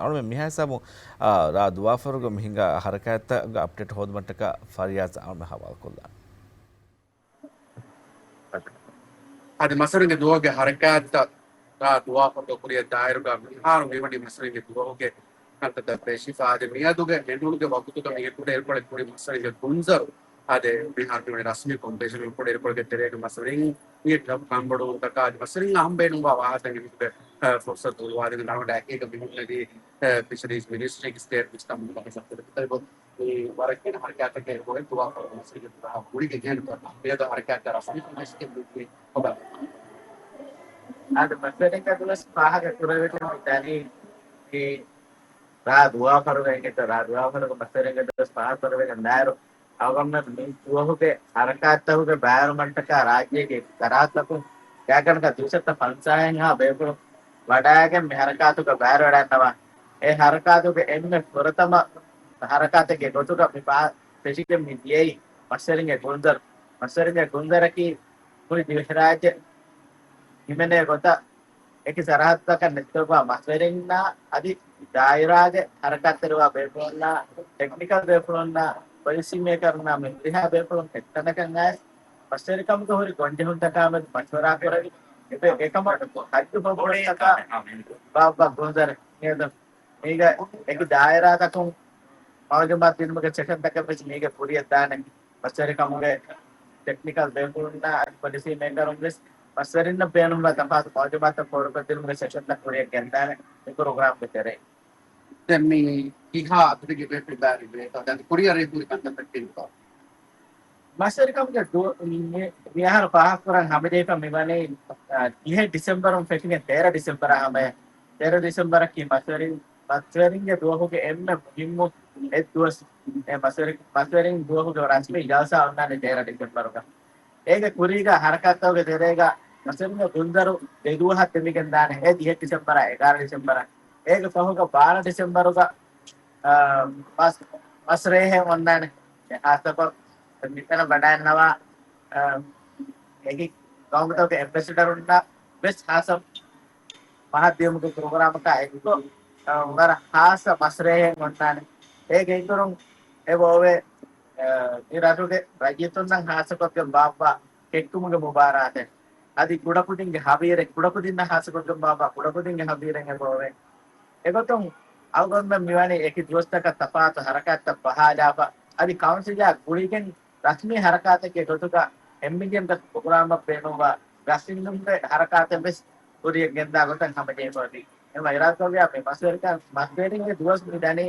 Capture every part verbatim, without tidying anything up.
އަޅުމެން މިހާ ހިސާބުން، އާ، ރާ ދުވާފަރުގަ މި ހިނގާ ހަރަކާތްތައްގެ އަޕްޑޭޓް ހޯދުމަށްޓަކާ ފަރިޔާޒް އަޅުމެން ހަވާލުކޮށްލާން. އަދި މަސްވެރިންގެ ދުވަހުގެ ހަރަކާތްތައް ރާ ދުވާފަރުގެ ކުރިއަށް ދާއިރުގަ މިހާރު މިވަނީ މަސްވެރިންގެ ދުވަހުގެ ކަންތައްތައް ފެށިފަ. އަދި މިއަދުގެ އެންޑުނުގެ ވަގުތުގަ މީގެ ކުޑައިރުކޮޅެއް ކުރި މަސްވެރިންގެ ގުންޒަރު. އާދެ، މިހާރު މިވަނީ ރަސްމީ ކޮންވެންޝަނަލް ކުޑައިރުކޮޅެއްގެ ތެރޭގަ މަސްވެރިން މި ކަންބޮޑުވުންތަކާ އަދި މަސްވެރިން އަހަން ބޭނުންވާ ވާހަކަތައް އެމީހުންގެ، އަ، ފުރުސަތު ހުޅުވާދެމުން އަޅުގަނޑަށް އެކީގަ މިހުންނެވީ، އަ، ފިޝަރީޒް މިނިސްޓްރީގެ ސްޓޭޓް ވިސްނަމުން މި ވަރަށް ގިނަ ހަރަކާތެއް ގެންގުޅެ ދުވާފަރު މަސްވެރިންގެ ދުވަހާ ގުޅިގެން ޖެހެން މިއަދު ހަރަކާތްތައް ރަސްމީކޮށް މަސްވެރިންގެ ކޮބާ؟ އާދެ، މަސްވެރިންގެ ދުވަސް ފާހަގަ ކުރެވިގެން ދަނީ މި ރާ ދުވާފަރުގަ އިނގޭތޯ، ރާ ދުވާފަރުގަ މަސްވެރިންގެ ދުވަސް ފާހަގަ ކުރެވިގެން ދާއިރު އަޅުގަނޑުމެން މި ދުވަހުގެ ހަރަކާތްތަކުގެ ބައިވެރިވުމަށްޓަކާ ރާއްޖޭގެ އެކި ފަރާތްތަކުން ގާތްގަނޑަކަށް ދުއިސައްތަ ފަންސާހެއްހާ ބޭފުޅުން ވަޑައިގެން މި ހަރަކާތުގަ ބައިވެރިވެވަޑައިގަންނަވާ. އެ ހަރަކާތުގެ އެންމެ ފުރަތަމަ ހަރަކާތެއްގެ ގޮތުގަ މި ފާ-، ފެށިގެން މި ދިޔައީ މަސްވެރިންގެ ގުންޒަރު. މަސްވެރިންގެ ގުންޒަރަކީ މުޅި ދިވެހިރާއްޖެ ހިމެނޭ ގޮތަށް އެކި ސަރަހައްދުތަކަށް ނެތިފައިވާ މަސްވެރިންނާ އަދި ދާއިރާގެ ހަރަކާތްތެރިވާ ބޭފުޅުންނާ، ޓެކްނިކަލް ބޭފުޅުންނާ، ޕޮލިސީ މޭކަރުންނާ މި ހުރިހާ ބޭފުޅުން އެއްތަނަކަށް އައިސް، މަސްވެރިކަމުގެ ހުރި ގޮންޖެހުންތަކާމެދު މަޝްވަރާ ކުރެވި، އެ-، އެކަމަށް ހައްދު ފައްވަޅުތަކާ ބާއްވާ ގުންޒަރު މިއަދު މީގަ އެކި ދާއިރާތަކުން މައުލޫމާތު ދިނުމުގެ ސެޝަންތަކެއް ވެސް މީގެ ކުރިއަށް ދާނެ. މަސްވެރިކަމުގެ ޓެކްނިކަލް ބޭފުޅުންނާ އަދި ޕޮލިސީ މޭކަރުން ވެސް މަސްވެރިންނަށް ބޭނުންވާ ތަފާތު މައުލޫމާތުތައް ފޯރުކޮށްދިނުމުގެ ސެޝަންތައް ކުރިއަށް ގެންދާނެ މި ޕްރޮގްރާމްގެ ތެރެއިން. ދެން މި ކިހާ އަތޮޅުގެ ބޭފުޅުން ބައިވެރިވޭތޯ؟ ދެން ކުރިއަށް ރޭ ކުރި ކަންތައްތައް ކިހިނެއްތޯ؟ މަސްވެރިކަމުގެ ދު-، މި-، މި އަހަރު ފާހަގަކުރަން ހަމަޖެހިފަ މިވަނީ، އާ، ދިހަ ޑިސެމްބަރުން ފެށިގެން ތޭރަ ޑިސެމްބަރާ ހަމަޔަށް. ތޭރަ ޑިސެމްބަރަކީ މަސްވެރިން، މަސްވެރިންގެ ދުވަހުގެ އެންމެ މުހިއްމު އެއް ދުވަސް. އެ މަސްވެރި-، މަސްވެރިން ދުވަހުގެ ރަސްމީ ޖަލްސާ އޮންނާނެ ތޭރަ ޑިސެމްބަރުގަ. އޭގެ ކުރީގަ ހަރަކާތްތަކުގެ ތެރޭގަ މަސްވެރިންގެ ގުންޒަރު ދެ ދުވަހަށް ދެމިގެން ދާނެ. އެ ދިހަ ޑިސެމްބަރާ އެގާރަ ޑިސެމްބަރަށް. އޭގެ ފަހުގަ ބާރަ ޑިސެމްބަރުގަ، އާ، މަސް-، މަސްރޭހެއް އޮންނާނެ. ހާއްސަކޮށް މިތަނަށް ވަޑައިންނަވާ، އާ، އެކި ގައުމުތަކުގެ އެމްބެސެޑަރުންނަށް ވެސް ހާއްސަ މަހަށް ދިޔުމުގެ ޕްރޮގްރާމަކާ އެއްކޮށް، އާ، ވަރަށް ހާއްސަ މަސްރޭހެއް އޮންނާނެ. އޭގެ އިތުރުން އެބައޮވޭ، އާ، މި ރަށުގެ ރައްޔިތުންނަށް ހާއްސަކޮށްގެން ބާއްވާ ކެއްކުމުގެ މުބާރާތެއް. އަދި ކުޑަކުދިންގެ ހަވީރެއް، ކުޑަކުދިންނަށް ހާއްސަކޮށްގެން ބާއްވާ ކުޑަކުދިންގެ ހަވީރެއް އެބައޮވޭ. އެގޮތުން އަޅުގަނޑުމެން މިވަނީ އެކި ދުވަސްތަކަށް ތަފާތު ހަރަކާތްތައް ބަހާލާފަ، އަދި ކައުންސިލާ ގުޅިގެން ރަސްމީ ހަރަކާތެއްގެ ގޮތުގަ އެމްއިޖީއެމްގެ ޕްރޮގްރާމަށް ބޭނުންވާ ގަސް އިންނުމުގެ ހަރަކާތެއް ވެސް ކުރިއަށް ގެންދާ ގޮތަށް ހަމަޖެހިފައިވީ. އެމަ އިރާދަކުރެއްވިޔާ މި މަސްވެރިކަން، މަސްވެރިންގެ ދުވަސް މި ދަނީ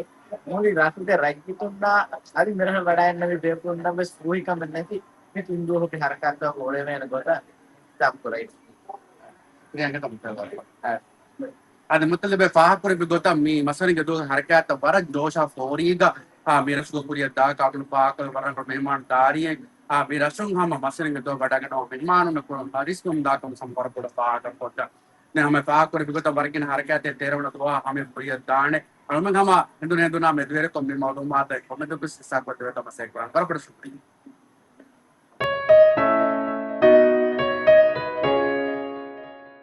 މުޅި ރަށުގެ ރައްޔިތުންނާ އަދި މިރަށަށް ވަޑައިންނެވި ބޭފުޅުންނަށް ވެސް ފޫހިކަމެއް ނެތި މި ތިން ދުވަހުގެ ހަރަކާތްތައް އުޅެވޭނެ ގޮތަށް ހިސާބު ކުރެވި. އަދި މުތައްލިބެ ފާހަގަކުރެއްވި ގޮތަށް މި މަސްވެރިންގެ ދުވަސް ހަރަކާތްތައް ވަރަށް ޖޯޝާ ފޯރީގަ، އާ، މި ރަށުގަ ކުރިއަށް ދާ ކާކުނު ފާހަގަކޮށް ވަރަށް މެހެމާން ދާރީއެއް، އާ، މި ރަށުން ހަމަ މަސްވެރިންގެ ދުވަސް ވަޑައިގަންނަވާ މެހެމާނުންނަށް ކުރަން ހަރިސްކުން ދާކަމު ސަމް ވަރަށް ބޮޑަށް ފާހަގަ ކޮށްދާ. ދެން ހަމަ ފާހަގަކުރެއްވި ގޮތަށް ވަރަށް ގިނަ ހަރަކާތެއް ތޭރަވަނަ ދުވަހާ ހަމަ ކުރިއަށް ދާނެ. އަޅުމެން ހަމަ ހެނދުނު ހެނދުނާ މެދުވެރިކޮށް މި މައުލޫމާތު ކޮމެންޓު ބިސް ހިއްސާ ކޮށްދެވޭތޯ މަސައްކަތް ކުރަން. ވަރަށް ބޮޑަށް ޝުކުރިއްޔާ.